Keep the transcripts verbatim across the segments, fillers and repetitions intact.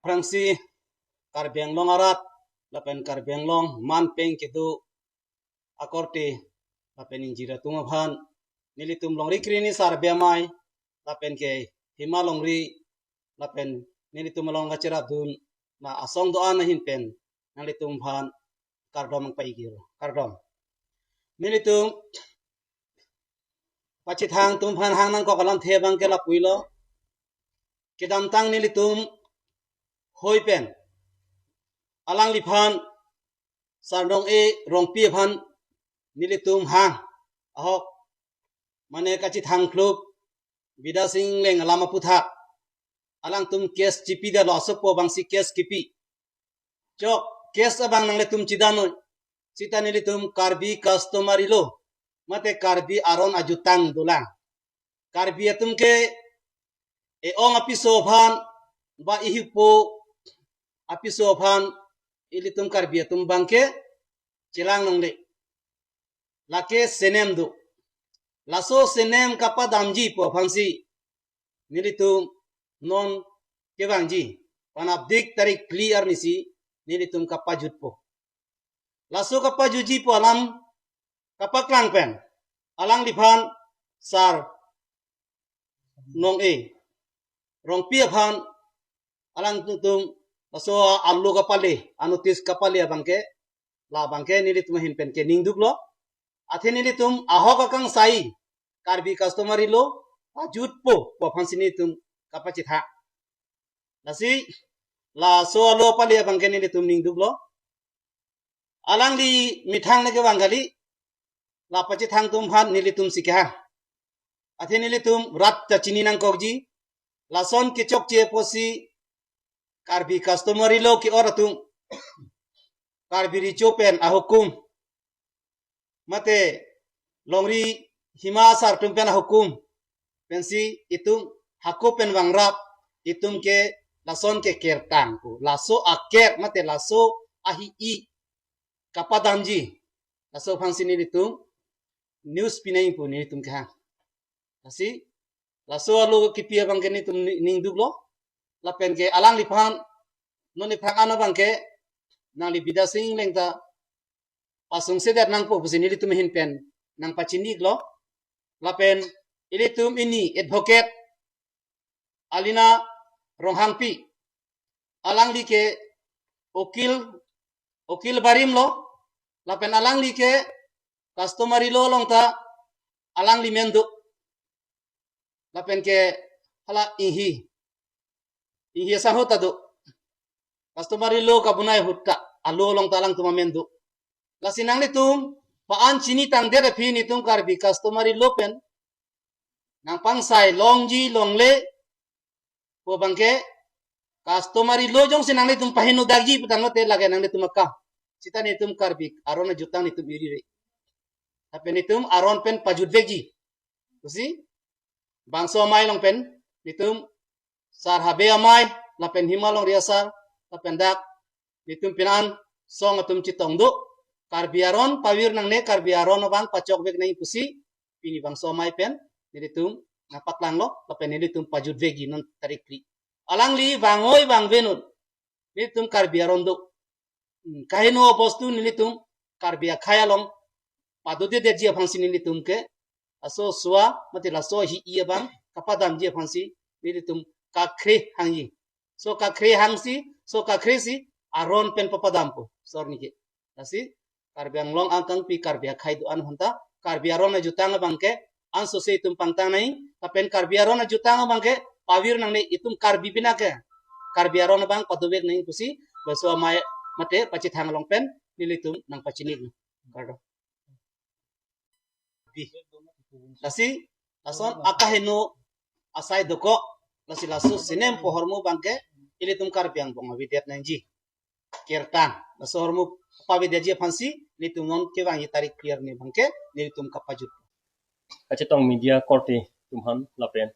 Aphrangsi Karbi Anglong arat lapen Karbi Anglong manpeng kedo akorte lapen ingjir atum aphan nelitum longri krini Sarbi Amei lapen ke Hima Longri lapen nelitum along kacherapdun la asong do-an ahin pen nanglitum aphan kardom nangpaikir, kardom. Nelitum pachethang atum aphan hang nangkok alamthe abangke lapuilo. Kedamtang nelitum hoi pen alangliphan Sar Nong-e Rongpi aphan nelitum hang ahok mane kachethang kluk Bidya Sing Engleng alam aputhak alangtum case chipidetlo, asopo abangsi case kipi. Chok, case abang nanglitum chidanoi. Sita nelitum Karbi customary law mate Karbi aron ajutang dolang. Karbi atum ke e-ong apiso aphan ba ihipo apiso aphan ilitum Karbi atum abangke chelang longle. Lake senem do. Laso senem kapadamji pu aphansi nelitum non kevangji panapdik tarik phli arnisi nelitum kapajutpo. Laso kapajutji pu alam kapaklang pen alangliphan Sar Nong-e Rongpi aphan alangtum laso alo kapale, anotis kapale abangke, labangke nelitum ahin pen keningduklo. Athe nelitum ahok akangsai Karbi customary law pajutpo pu aphansi nelitum kapachethang. Lasi laso alo pale abangke nelitum ningduklo. Alangli methang neke bang kali, la pachethang atum aphan nelitumsi kehang. Athe nelitum rat ta chini nangkokji, lason kechokche apotsi Karbi customary law ke-or atum, Karbi Recho pen ahukum, mate longri Hima asar atum pen ahukum pensi itum hako pen vangrap, itum ke lason ke kertang pu. Laso aker mate laso ahi-i kapadamji, laso aphansi nelitum news pinai pu nelitum kehang. Lasi laso alo kipi abangke nelitum ni-, ningduklo. Lapen ke alangliphan non iphrang ano abangke nangli Bidya Sing Engleng ta pasungsedet nangpo pusi nelitum ahin pen nangpachiniklo. Lapen ilitum ini advocate Alina Ronghangpi, alangli ke ukil, ukil barim lo. Lapen alangli ke customary law along ta alangli men do. Lapen ke hala Inghi, Inghi asangho ta do. Customary law kabunai ahut ta alo along ta alangtum amen do. Lasi nanglitum pa-an chinitangdet aphi nelitum Karbi customary law pen nangpangsai longji longle pu abangke customary law jongsi nanglitum pahinodakji putanglote lake nanglitum akam. Sita nelitum Karbi aron ajutang nelitum iri re. Tapi nelitum aron pen pajutvekji. Pusi bangso amei along pen nelitum Sar Habe Amei lapen Hima Longri asar lapen dak nelitum pini an song atum chetong do. Karbi aron pavir nangne, Karbi aron abang pachokvek nang pusi pini bangso amei pen nelitum nangpaklanglo lapen nelitum pajutvekji non tarik phli. Alangli vangoi vangve non nelitum Karbi aron do. Hmm, kaheno bostu nelitum Karbi akhei along padodedetji aphansi nelitum ke laso sua mate laso hi-i abang kapadamji aphansi nelitum kakhre hangji. So kakhre hangsi, so kakhresi aron pen papadampo, sor nike. Lasi Karbi Anglong angkangpi Karbi akhei do-an aphanta Karbi aron ajutang abangke ansose itum pangtang nai, lapen Karbi aron ajutang abangke pavir nangne, itum Karbi pina ke Karbi aron abang padovek nai pusi bangso amei mate pachethang along pen nelitum nangpachinik. Kardom. Lasi lason akaheno asai dokok, lasi laso senem pu ahormu abangke ilitum Karbi angbong avedet nangji. Kertang, laso ahormu pavedetji aphansi nelitum non kevangji tarik phli arni abangke nelitum kapajut. Kachetong media korte atum aphan lapen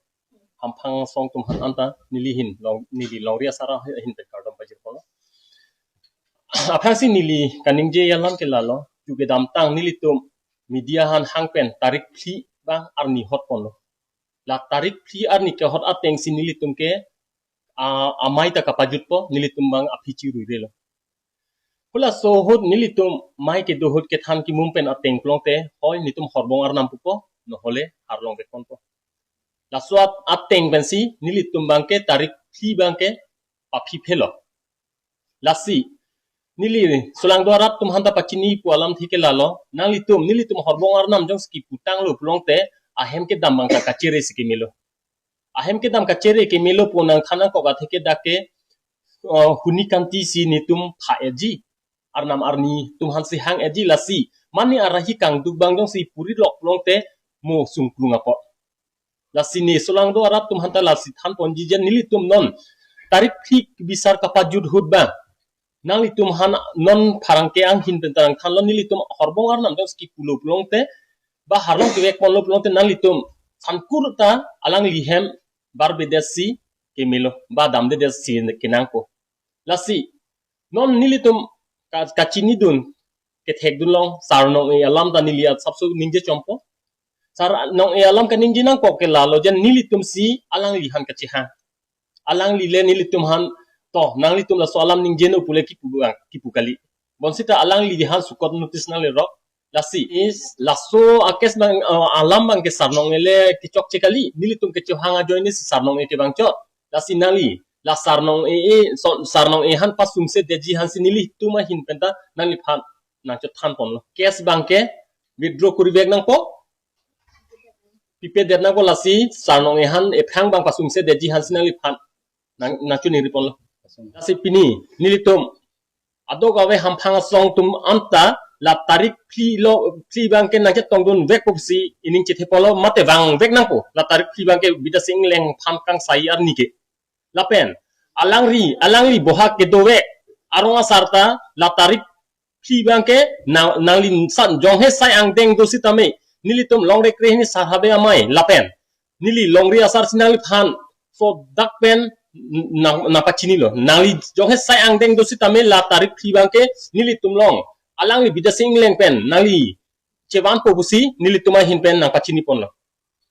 hamphang asong atum aphan anta neli ahin long, neli longri asar ahin pen kardom pajirponlo. Aphrangsi neli kaningje alam ke lalo, ju kedamtang nelitum media aphan hang pen tarik phli abang arni hotponlo. La tarik phli arni kehot atengsi nelitum ke a, amei ta kapajutpo, nelitum abang aphi chiruirelo. Halaso ahut nelitum mei kedo ahut kethan kimum pen ateng pulote, hoi netum horbong arnam pupo, nohole harlong vekponpo. Laso at-, ateng pensi nelitum abangke tarik phli abangke paphi phelo. Lasi neli solangdo arat atum aphanta pachini pu alamthe ke lalo, nanglitum, nelitum horbong arnam jongsi kiputanglo pulote, ahem kedam abang ta kachere si kemelo. Ahem kedam kachere kemelo pu nangthan nangkok athe ke dak ke, uh, huni kanti si netum pha-etji, arnam arni atum aphansi hang-etji. Lasi mane arahi kangduk abang jongsi puri lok pulote mo sungklung apot. Lasi ne solangdo arat atum aphanta lasi thanponji je nelitum non tarik phli bisar kapajut ahut abang, nanglitum aphan non pherangke anghin pen ta nangthanlo, nelitum horbong arnam jongsi kipulo pulote, ba harlong kevekponlo pulote, nanglitum sankur ta alangli hem barbedet si kemelo, ba damdedet si kenangpo. Lasi non nelitum ka-, kachinidun kethekdun long, sarnong-e alam ta neli asapso ningje chompo. Sarnong-e alam kaningje nangkok ke lalo je nelitum si alangli aphan kachehang. Alangli le nelitum aphan, to, nanglitum laso alam ningjenon pule kipu abang, kipu kali. Bonsita alangli aphan sukot notice nanglerok. Lasi is laso a-case abang, uh, alam abangke sarnong-e le kechokche kali, nelitum kechehang ajoine si sarnong-e kevangchot. Lasi nangli la sarnong-e, e, so, sarnong-e aphan pasungsedetji aphansi nelitum ahin pen ta nangliphan nangchothanponlo. Case abangke withdraw kurivek nangpo, pipedet nangpo. Lasi sarnong-e aphan ephrang abang pasungsedetji aphansi nangliphan nang, nangchiningriponlo. Lasi pini nelitum adok ave hamphang asong atum anta la tarik phli lo, phli abangke nangchetongdun vekpo pusi ining chetheponlo, mate vangvek nangpo, la tarik phli abangke Bidya Sing Engleng aphan kangsai arni ke. Lapen alangli, alangli bohak kedovek arong asar ta la tarik phli abangke nang, nangli san jonghe sai angdeng do sitame, nelitum longri kre hini sar habe amei lapen neli longri asar si nangliphan so dak pen nang, nangpachinilo. Nangli jonghe sai angdeng do sitame la tarik phli abangke nelitum along alangli Bidya Sing Engleng pen nangli chevanpo pusi nelitum ahin pen nangpachiniponlo.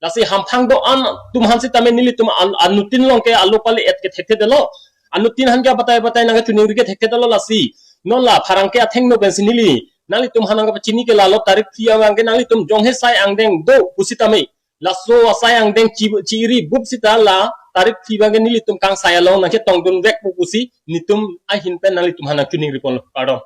Lasi hamphang do-an atum aphan sitame nelitum an, anuttin along ke alo pale et kethekthedetlo. Anuttin aphan ke abatai batai nangkachiningri kethekthedetlo. Lasi non la pherangke athengno pensi neli nanglitum aphan nangpachini ke lalo, tarik phli abangke nanglitum jonghe sai angdeng do pusitame, laso asai angdeng chi, chiri bup sita la tarik phli abangke nelitum kangsai along nangchetongdun vekpo pusi netum ahin pen nanglitum aphan nangchiningriponlo. Kardom.